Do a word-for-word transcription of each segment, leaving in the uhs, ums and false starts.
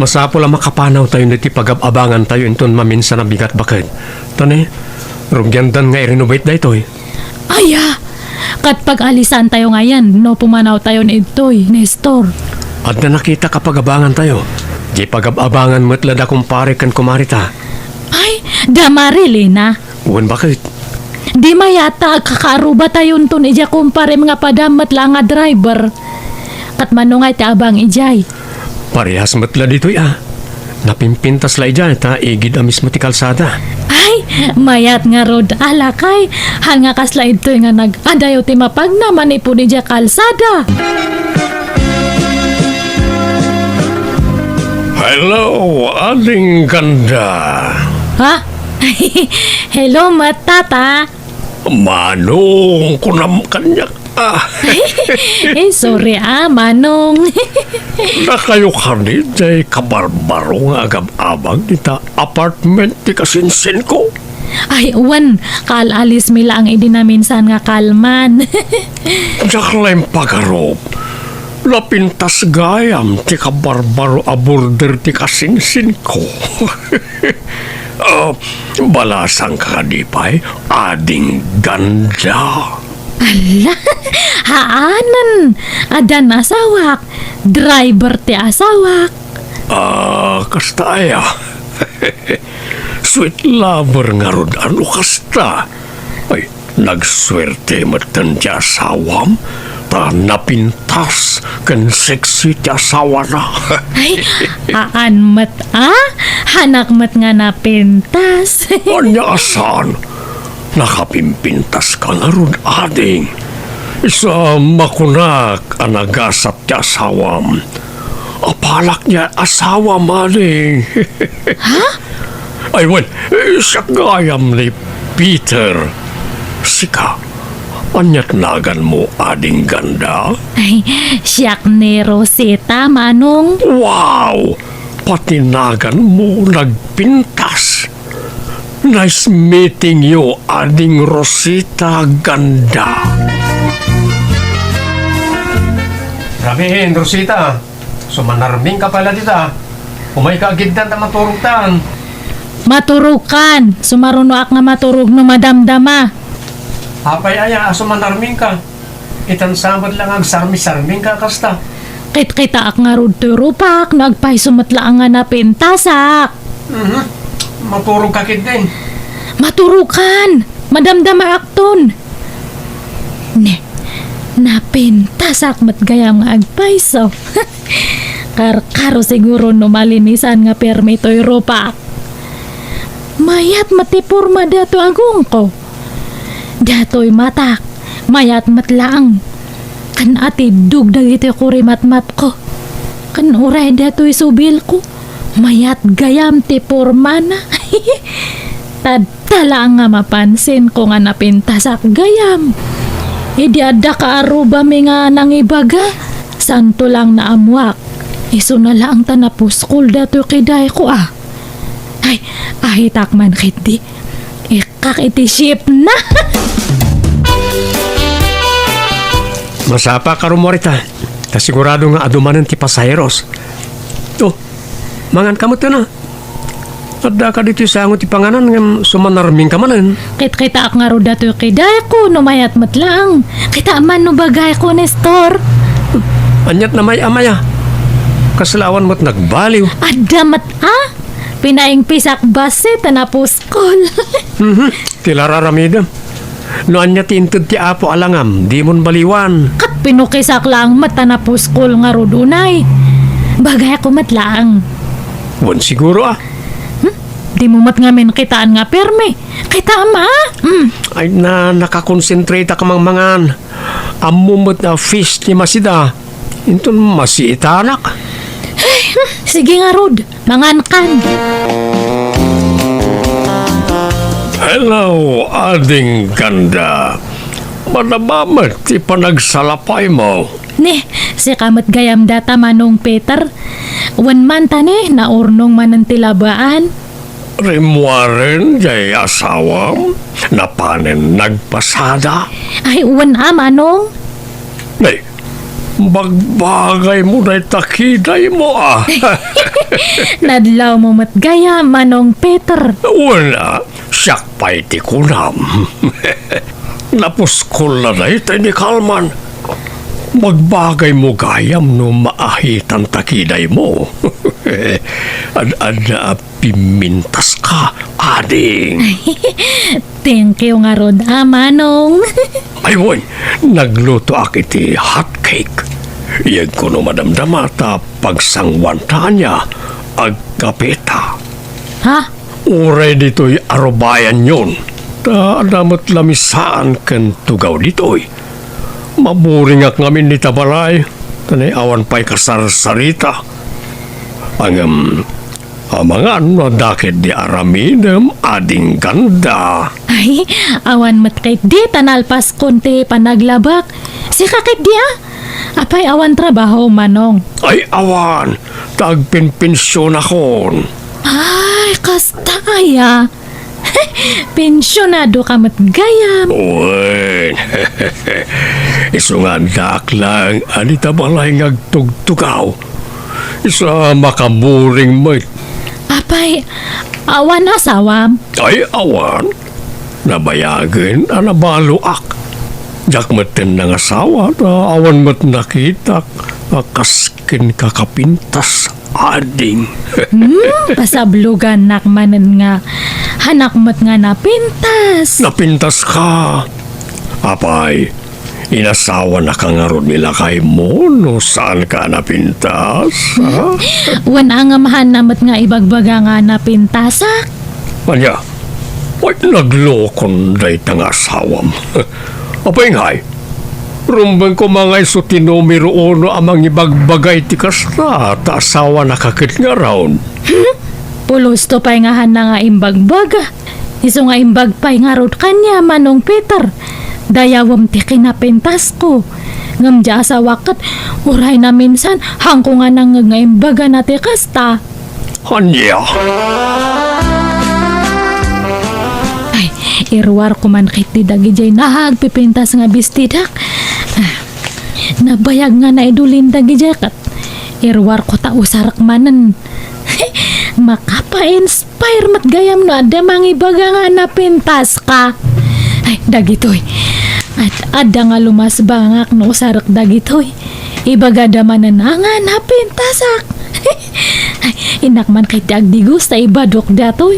Masapul a makapanawtayon iti pagab-abangantayo inton maminsan a bigat, baket. Ta ne, rugiandan nga i-renovate daytoy. Aya! Ket pag-alisantayo ngayen no pumanawtayon idtoy, Nestor. Adda nakitak a pag-abangantayo. Di pagab-abangan met la da kumpare ken kumarita. Ay, da Marilena. Wen, baket? Di mayat ta agkakaarrubatayonton idiay kumparem nga padam met la nga driver. Ket mano nga ti abang idiay? Parehas met la ditoy a. Napimpintas la idiay ta igid a mismo ti kalsada. Ay, mayat ngarud a lakay. Han nga kasla idtoy nga nag-adayo ti mapagna manipud idiay kalsada. Hello, Ading Ganda. Ha? Hello, met, Tata. Manong, kunam kaniak. Ah. Eh, sorry, ah, Manong. Nakayo kadi jay kabarbaro nga agab-abang ita apartment ti kasinsinko? Ay, wen, kaal-alismi laeng idi naminsan nga kalman. Diak la impagarup. Napintas gayam ti kabarbaro a border ti kasinsinko. Ah, balasangka kadi pay, Ading Ganda? Ala, haanen. Addan asawak. Driver ti asawak. Ah, kasta aya. Sweet lover ngarud a no kasta. Ay, nagsuerte metten ti asawam, ta napintas ken sexy ti asawana. Ay, haan met, a? Hanak met nga napintas. Ania a saan? Nakapimpintaska ngarud, Ading. Isu a makunak a nagasat ti asawam. Apalak nga asawam, Ading. Ha? Ay, wen, eh, siak gayam ni Peter. Sika, aniat naganmo, Ading Ganda? Ay, siak ni Rosita, Manong. Wow! Pati naganmo nagpintas. Nice meeting you, Ading Rosita Ganda. Rabiin, Rosita. Sumanarmingka pala dita. Umayka agiddan ta maturogtan. Maturogkan. Sumarunoak nga maturog no madamdama. Apay aya a sumanarmingka? Itan sa met la nga agsarmi-sarmingka kasta. Kitkitaak ngarud toy rupak no agpayso met la nga napintasak. Mhm. Maturogka ketdi. Maturogkan. Madamdamaakton. Ne, napintasak met gayam nga agpayso. Karkaro siguro no malinisan nga permi toy rupak. Mayat met ti porma datoy agongko. Datoy matak, mayat met laeng. Ken atiddog dagiti kurimatmatko. Ken uray datoy subilko, mayat gayam ti pormana. Tad-, Ta laeng nga mapansinko nga napintasak gayam. Idi adda kaarrubami nga nangibaga, saanto laeng naammoak. Isuna laeng ta napuskol datoy kidayko a. Ay, ahitak man ketdi. Ikkak iti shipna. Masapaka rummuarita. Ta sigurado nga adu manen ti pasaheros. Oh, manganka met a. Addaka ditoy sango ti panganan ngem sumanarmingka manen. Kitkitaak ngarud datoy kidayko no mayat met laeng. Kitaem man no bagayko, Nestor. Aniat a may-amaya? Kasla awan met nagbaliw. Adda met a? Pinaingpisak bassit a napuskol. Mhm. Ti la ar-aramidem. No ania ti inted ti Apo a langam, dimon baliwan. Ket pinukisak laeng met a napuskol ngarud unay. Bagayko met laeng. Wen siguro a. Hmm? Dimo met ngamin kitaan nga permi. Kitaem a? Hmm. Ay na, nakakonsentrate ak mangan. Ammom met a fish ti masida. Inton masiitanak. Ay, hmm, sige ngarud. Mangankan. Hello, Ading Ganda. Madama met ti panagsalapaymo. Ne, sika met gayam data, Manong Peter. Wen man ta ne, naurnong manen ti labaan. Rimmuaren jay asawam, napanen nagpasada. Ay, wen a, Manong. Ne, Bagbagaymo dayta kidaymo, a. Nadlawmo met gayam, Manong Peter. Wen, a, siak pay ti kunam. Napuskol la dayta ni Kalman. Bagbagaymo gayam no maahitanta kidaymo. Ad-adda a pimintaska, ading. Thank you ngarud, a, Manong. Ay, wen, naglutoak iti hot cake. Yegko no madamdama ta pagsanguanta ania, agkapeta. Ha? Uray ditoy arubayanyon. Ta adda met lamisaan ken tugaw ditoy. Maburingak ngamin dita balay, ta ni awan pay kasarsarita. Ngem, amangan no adda ketdi aramidem, ading Ganda. Ay, awan met ketdi ta nalpaskon ti panaglabak. Sika ketdi, a? Apay, awan trabaho, Manong? Ay, awan. Ta agpenpensionakon. Ay, kasta aya. Pensionadoka met gayam. Wen. Isu nga addaak laeng a dita balay nga agtugtugaw. Isu a makaburing met. Apay, awan asawam? Ay, awan. Nabayagen a nabaloak. Diak metten nangasawa, ta awan met nakitak a kas kenka kapintas. Ading. Hmm, pasablogannak manen nga hanak met nga napintas. Napintaska. Apay, inasawanaka ngarud ni lakaymo no saanka a napintas, ha? Wen, a ngem haanna met nga ibagbaga nga napintasak. Ania? Ay, naglokon dayta nga asawam. Apay ngay, rumbeng koma nga isu ti numero uno a mangibagbaga iti kasta, ta asawanaka ket ngarud. Hmm? Pulosto pay nga haanna nga imbagbaga. Isu nga imbag pay ngarud kaniak, Manong Peter. Dayawem ti kinapintasko. Ngem diay asawak ket uray naminsan, haanko nga nangngeg nga imbagana ti kasta. Ania? Ay, iruarko man ketdi dagidiay nagpipintas nga bestidak. Ah, nabayag nga naidulin dagidiay ket iruarko ta usarek manen. Makapa-inspire met gayam no adda mangibaga nga napintaska. Ay, dagitoy. At adda nga lumasbangak no usarek dagitoy. Ibagada manen a nga napintasak. Ay, innak man ketdi agdigos ta ibadok datoy.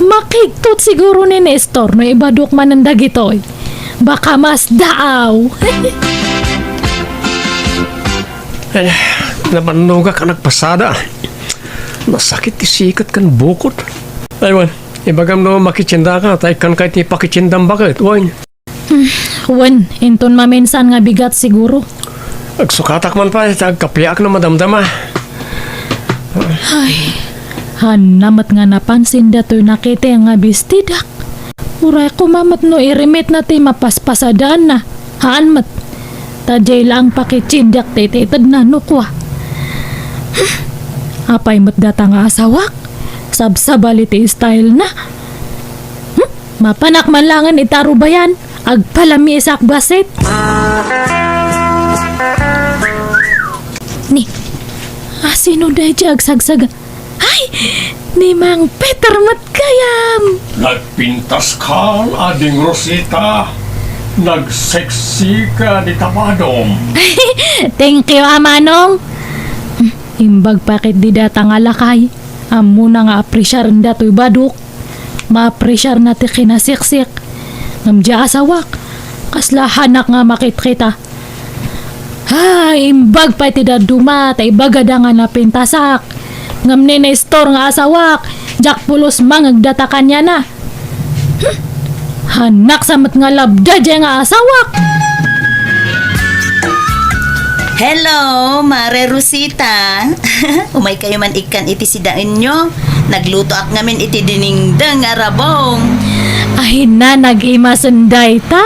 Makigtot siguro ni Nestor no ibadok manen dagitoy. Baka masdaaw. Ay, nabannogak a nagpasada. Nasakit ti siket ken bukot. Ay, wen, ibagam no makitiendaka, ta ikkanka iti pakitiendam baket, wen. Hmm, wen, inton maminsan nga bigat siguro. Agsukatak man pay, ta agkapeak no madamdama. Ay, haanna met nga napansin datoy nakitieng nga bestidak. Uray koma met no irimitna ti mapaspasadaanna. Haan met. Ta diay laeng pakitiendak ti itedna no kua. Hmm, apay met data nga asawak? Sabsabali ti stylena. Hmm? Mapanak man laengen ita rubayan, agpalamisak bassit. Ni, asino daydiay agsagsaga? Ay, ni Mang Peter met gayam. Nagpintaskan, Ading Rosita. Nagseksika dita badom. Thank you, a Manong. Imbag pay ketdi data nga lakay. Ammona nga apresiaren datoy badok. Maapresiarna ti kinasiksik. Ngem diay asawak, kasla hanak nga makitkita. Ay, imbag pay ti dadduma, ta ibagada nga napintasak. Ngem ni Nestor nga asawak, diak pulos mangngeg data kaniana. Hmm. Hanak sa met nga labda diay nga asawak. Hello, Mare Rosita. Umaykayo man ikkan iti sidaenyo. Naglutoak ngamin iti dinengdeng a rabong. Ay na, nag-imasen dayta.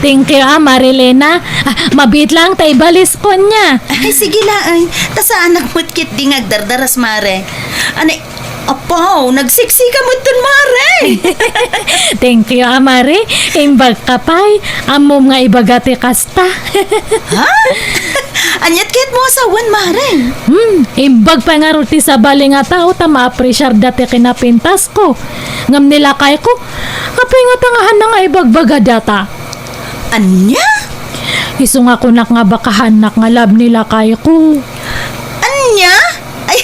Thank you, a, Marilena. Ah, mabiit lang ta ibaliskon nia. Ay, sige laeng. Ta saanak met ketdi nga agdardaras, Mare. Anay, apaw, nagseksika metten, Mare. Thank you, a, Mare. Imbagka pay. Ammom nga ibaga ti kasta. Ha? Aniat ket mo a sawen, Mare? Hmm, imbag pay ngarud ti sabali nga tao ta maapresiarda ti kinapintasko. Ngem ni lakayko, apay ngata nga haanna nga ibagbaga dayta? Ania? Isu nga kunak nga baka haannak nga love ni lakayko. Ania? Ay,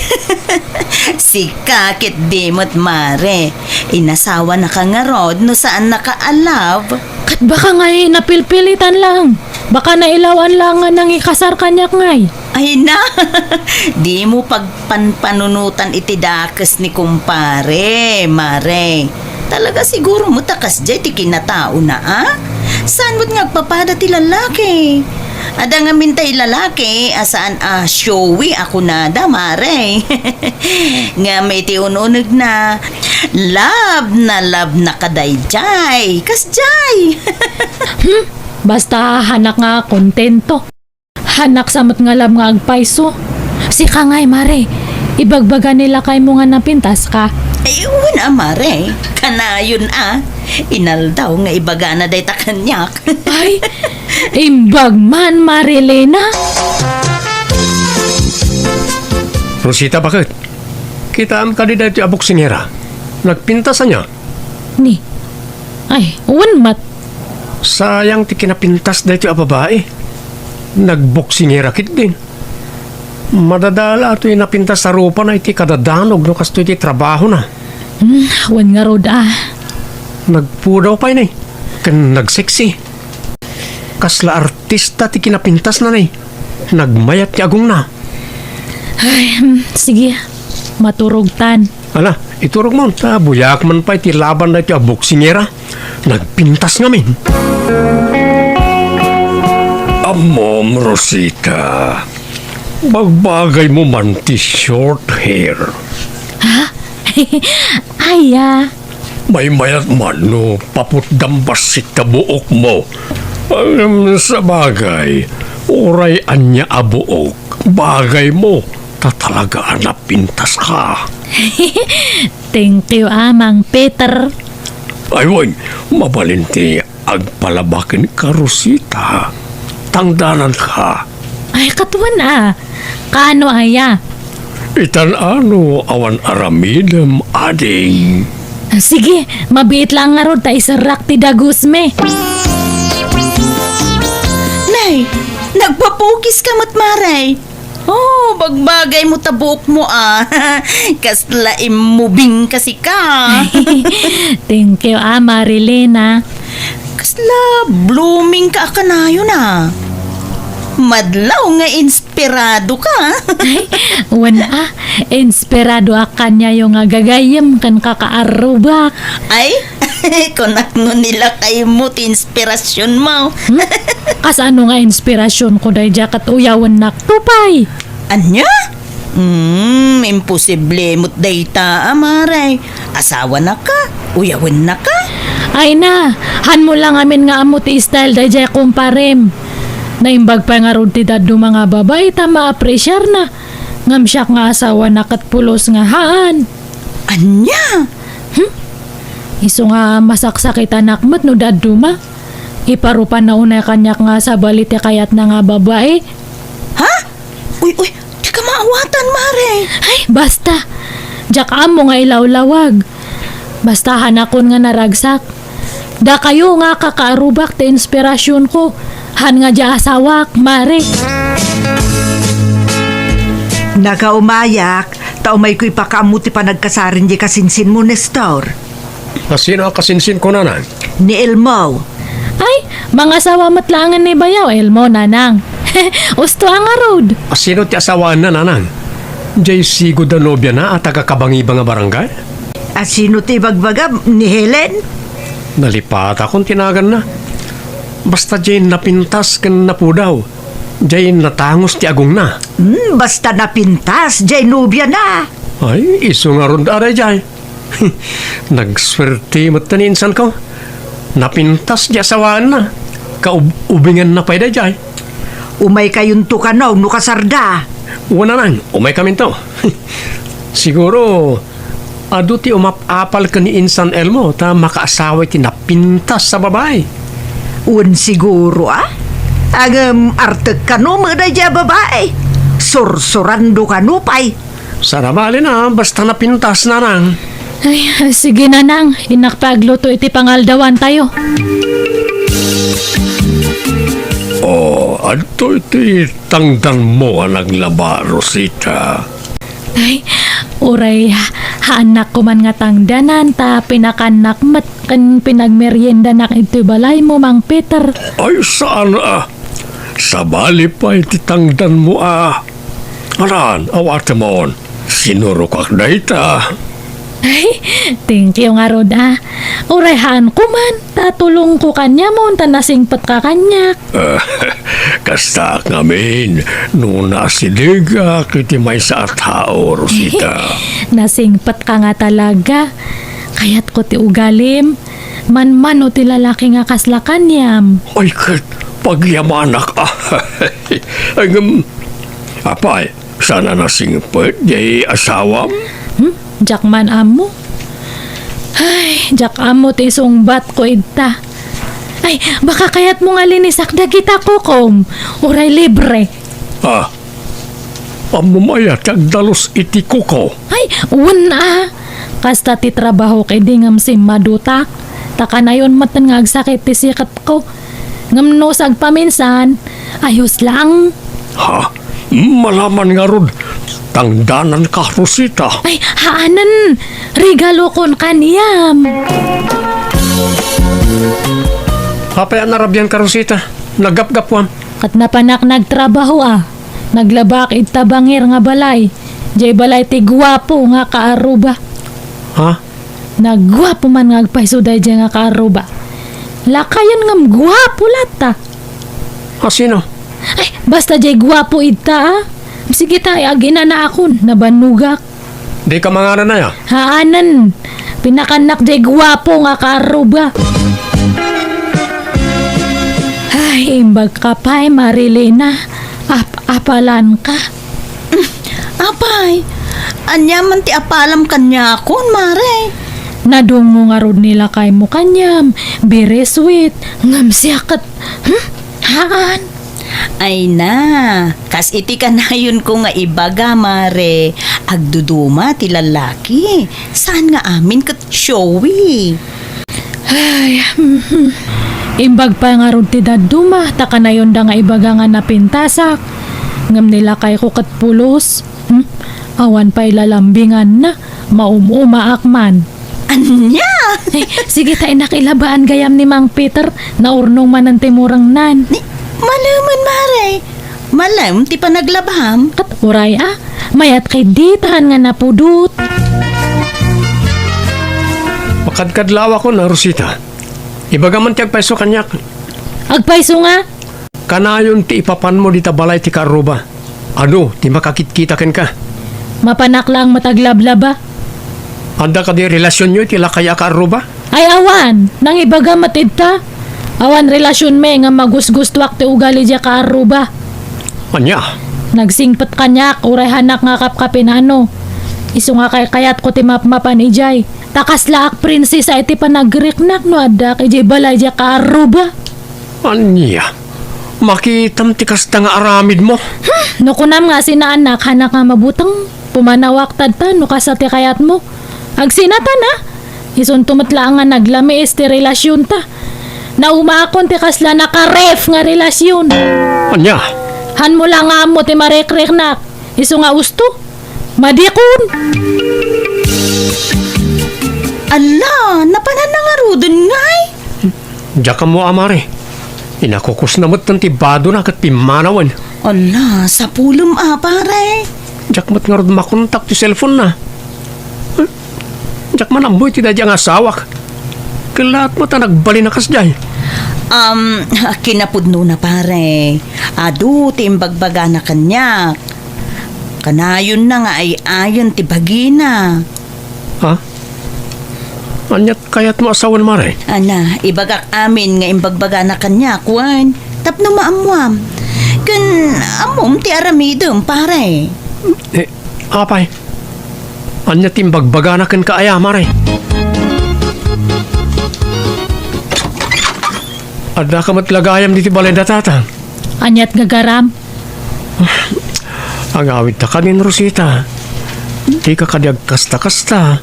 sika ket di met, Mare. Inasawanaka ngarud no saannaka a love. Ket baka ngay napilpilitan lang. Baka nailawan lang nga nangikasar kaniak ngay. Ay na, di mo pagpanpanunutan iti dakes ni kumpare, Mare. Talaga siguro met a kasdiay ti kinataona, a? Saan met nga agpapada ti lalaki? Adda ngamin tay lalaki a saan a showy a kunada, Mare. Ngem iti un-unegna, love na love na kadaydiay. Kasdiay. Hmm, basta haannak nga kontento. Haannak sa met nga love nga agpayso. Sika ngay, Mare, ibagbaga ni lakaymo nga napintaska? Ay, wen a, Mare. Kanayon a. Inaldaw nga ibagana dayta kaniak. Ay, imbag man, Marilena. Rosita, baket? Kitaan kadi daytoy a boksingera? Nagpintas ania? Ni. Ay, wen met. Sayang ti kinapintas daytoy a babai. Nagboksingera ketdin. Madadala toy napintas a rupana iti kadadanog no kastoy ti trabahona. Hmm, wen ngarud a. Nagpudaw pay ni, ken nagseksi. Kasla artista ti kinapintasna ni. Nagmayat ti agongna. Ay, hmm, sige. Maturogtan. Ala, iturogmo, ta buyak man pay ti laban daytoy a boksingera. Nagpintas ngamin. Ammom, Rosita. Bagbagaymo man ti short hair. Ha? Aya. Maymayat man no paputdam bassit ta buokmo. Ngem sabagay, uray ania a buok, bagaymo, ta talaga a napintaska. Thank you, a, Mang Peter. Ay, wen, mabalin ti agpalaba kenka, Rosita. Tangdananka. Ay, ket wen a. Kaano aya? Itan-ano awan aramidem, ading. Sige, mabiit lang ngarud ta iserrak ti dagusmi. Nay, nagpapukiska met, Mare. Oh, bagbagaymo ta buokmo, a. Kasla immubingka sika. Thank you, a, Marilena. Kasla bloomingka a kanayon, a. Madlaw nga inspiradoka. Ay, wen a, inspiradoak kaniayo nga gagayyem ken kakaarrubak. Ay, kunak no ni lakaymo ti inspirasionmo. Hmm? Kasano nga inspirasionko daydiay ket uyawennakto pay? Ania? Hmm, imposible met dayta, a, Mare. Asawanaka, uyawennaka. Ay na, hanmo lang amin nga ammo ti style daydiay kumparem. Naimbag pay ngarud ti dadduma nga babai ta maapresiarna. Ngem siak nga asawana ket pulos nga haan. Ania? Hmm? Isu nga masaksakitanak met no dadduma. Iparupanna unay kaniak nga sabali ti kayatna nga babai. Ha? Uy, uy, dika maawatan, Mare. Ay, basta. Diak ammo nga ilawlawag. Basta hanakon nga naragsak. Dakayo nga kakaarubak ti inspirasionko. Han nga dia asawak, Mare. Nakaumayak, ta umayko ipakaammo ti panagkasaren di kasinsinmo, Nestor. Asino a kasinsinko, nanang? Ni Elmo. Ay, mangasawa met laengen ni bayaw Elmo, nanang. Usto a ngarud. Asino ti asawaenna, nanang? Jay sigud a nobiana a taga Kabangiba nga barangay? Asino ti ibagbagam, ni Helen? Nalipatakon ti naganna. Basta jay napintas ken napudaw. Jay natangos ti agongna. Hmm, basta napintas, jay nobiana. Ay, isu ngarud a dayjay. Nagsuerte met ni insanko. Napintas ti asawaenna. Kaub-, ubinganna pay dayjay. Umaykayonto kano no kasarda. Wen, nanang, umaykaminto. Siguro, adu ti umap-apal ken ni Insan Elmo ta makaasawa iti napintas a babai. Wen, siguro, a? Ngem artek kano met daydiay a babai? Sursurando kano pay? Saan a bale, basta napintas, nanang. Ay, sige, nanang. Innak pay agluto iti pangaldawantayo. O, adtoy ti tangdanmo a naglaba, Rosita. Ay, uray haannak koman nga tangdanan ta pinakannak met ken pinagmeriendanak iti balaymo, Mang Peter. Ay, saan a. Sabali pay ti tangdanmo a. Alan, awatemon. Sinurokak dayta. Ay, thank you ngarud a. Uray haan koman, ta tulongko kaniamon, ta nasingpetka kaniak. Kastaak ngamin, no naasidegak iti maysa a tao, Rosita. Nasingpetka nga talaga. Kayatko ti ugalim. Manmano ti lalaki nga kasla kaniam. Ay, ket pagyamanak a. Ay, ngem, apay, saan a nasingpet diay asawam? Hmm? Diak man ammo. Ay, diak ammo ti isungbatko ita. Ay, baka kayatmo nga linisak dagita kukom. Uray libre. Ah, ammom aya ti agdalus iti kuko? Ay, wen a. Kasta ti trabahok idi ngem simmadutak. Ta kanayon metten nga agsakit ti siketko. Ngem no sagpaminsan, ayos lang. Ha? Malaman ngarud, tangdananka, Rosita. Ay, haanen. Regalokon kaniam. Apay a narabianka, Rosita? Naggapgapuam. Ket napanak nagtrabaho a. Naglabak ita bangir nga balay. Diay balay ti guapo nga kaarruba. Ha? Nagguapo man nga agpayso daydiay nga kaarruba. Lakayen ngem guapo latta. A sino? Ay, basta diay guapo ita a. Sige ta, ay aginanaakon, nabannogak. Dika mangaran aya? Haanen. Pinakannak diay guapo nga kaarruba. Ay, imbagka pay, Marilena. Ap-apalanka. Apay, ania man ti apalam kaniakon, Mare? Nadungngo ngarud ni lakaymo kaniam, very sweet, ngem siak ket, hmm? Haan. Ay na, kas iti kanayonko nga ibaga, Mare, agduduma ti lalaki. Saan nga amin ket showy. Ay, mhm. Imbag pay ngarud ti dadduma, ta kanayonda nga ibaga nga napintasak. Ngem ni lakayko ket pulos. Hmm? Awan pay lalambinganna, maum-umaak man. Ania? Eh, sige ta, innak ilabaan gayam ni Mang Peter, naurnong manen ti murengnan. Ni, malemen, Mare. Malem ti panaglabam. Ket uray a, mayat ketdi ta haan nga napudot. Makadkadlawakon a, Rosita. Ibagam man ti agpayso kaniak. Agpayso nga? Kanayon ti ipapanmo dita balay ti kaarruba. Adu ti makakitkita kenka? Mapanak laeng met aglablaba. Adda kadi relasionyo iti lakay a kaarruba? Ay, awan. Nangibaga met ita. Awan relasionmi nga magusgustuak ti ugali diay kaarruba. Ania? Nagsingpet kaniak, uray haanak nga kapkapinano. Isu nga kaykayatko ti mapmapan idiay. Ta kaslaak prinsesa iti panagriknak no addaak idiay balay diay kaarruba. Ania? Makitam ti kasta nga aramidmo? Hmm, no kunam nga sinaanak, haanak nga mabuteng, pumanawak tadta no kasta ti kayatmo. Agsinatan a? Isunto met laeng nga naglamiis ti relasionta. Naumaakon ti kasla nakaref nga relasion. Ania? Hanmo la nga ammo ti marikriknak. Isu nga usto. Madikon. Ala, napanan na ngaruden ngay? Diak ammo a, Mare. Inakukusna metten ti badona ket pimmanawen. Ala, sapulem a, Pare. Diak met ngarud makontak ti cellphone na. Diak man ammo iti daydiay nga asawak. Kellaat met a nagbalin a kasdiay. Um, kinapudnona, Pare. Adu ti imbagbagana kaniak. Kanayonna nga ay-ayon ti bagina. Ha? Aniat kayatmo a sawen, Mare? Ana, ibagak amin nga imbagbagana kaniak, wen, tapno maammoam. Ken ammom ti aramidem, Pare. Eh, apay? Ania ti imbagbagana kenka aya, Mare? Addaka met la gayam ditoy balay da Tatang. Aniat gagaram? Agawidta kadin, Rosita. Dika kadi agkasta-kasta.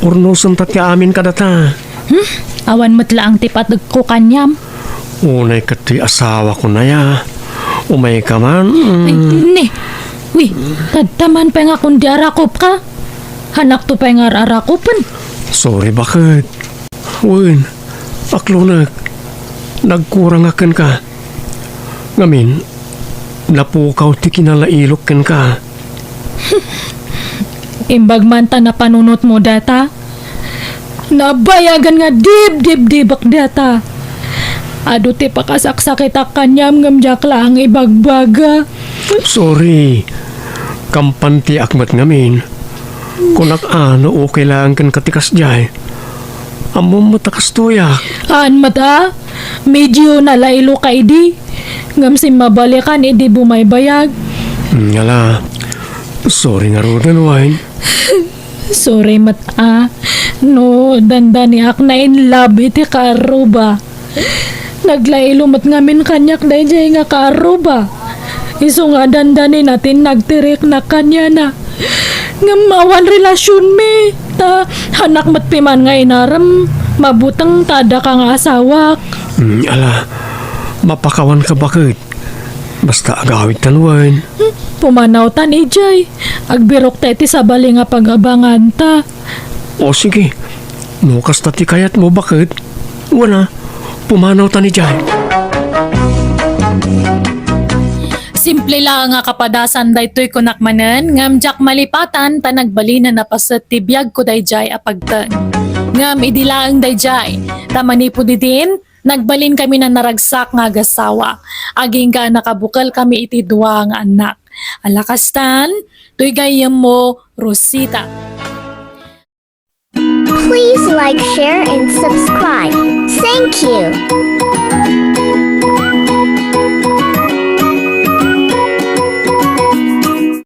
Urnosenta ti amin kadata. Hmm? Awan met laeng ti pategko kaniam. Unay ket ti asawako naya. Umayka man. Ay, mm. Ni. Wi, kadtaman pay nga kundi arakopka. Hanakto pay nga ar-arakopen. Sorry, baket. Wen, aklonek. Nagkurangak kenka. Ngamin, napukaw ti kinalailok kenka. Imbag man ta napanunotmo data, nabayagan nga dibdibdibek data. Adu ti pakasaksakitak kaniam ngem diak laeng ibagbaga. Sorry. Kampantiak met ngamin. Kunak a no okay laeng kenka ti kasdiay. Ammom met a kastoyak. Haan met a, medyo nalailo ka idi. Ngem simmabalikan idi bumaybayag. Mm, ala, sorry ngaruden, Wine. Sorry met a, no dandaniak na in love iti kaarruba. Naglailo met ngamin kaniak daydiay nga kaarruba. Isu nga dandanina ti nagtiriknak kaniana. Ngem awan relasionmi, ta hanak met piman nga inarem, mabuteng ta adda ka nga asawak. Mm, ala, mapakawanka baket. Basta agawidtan wen. Hmm, pumanawtan idiay. Agbirokta iti sabali nga pag-abanganta. O sige, no kasta ti kayatmo baket, wen a, pumanawtan idiay. Simple laeng nga kapadasan daytoy kunak manen, ngem diak malipatan ta nagbalinen a paset ti biagko daydiay a pagteng. Ngem idi laeng daydiay, ta manipud idin, nagbalinkami a naragsak nga agasawa, agingga a nakabukelkami iti dua nga annak. Ala kastan, toy gayyemmo, Rosita. Please like, share, and subscribe. Thank you.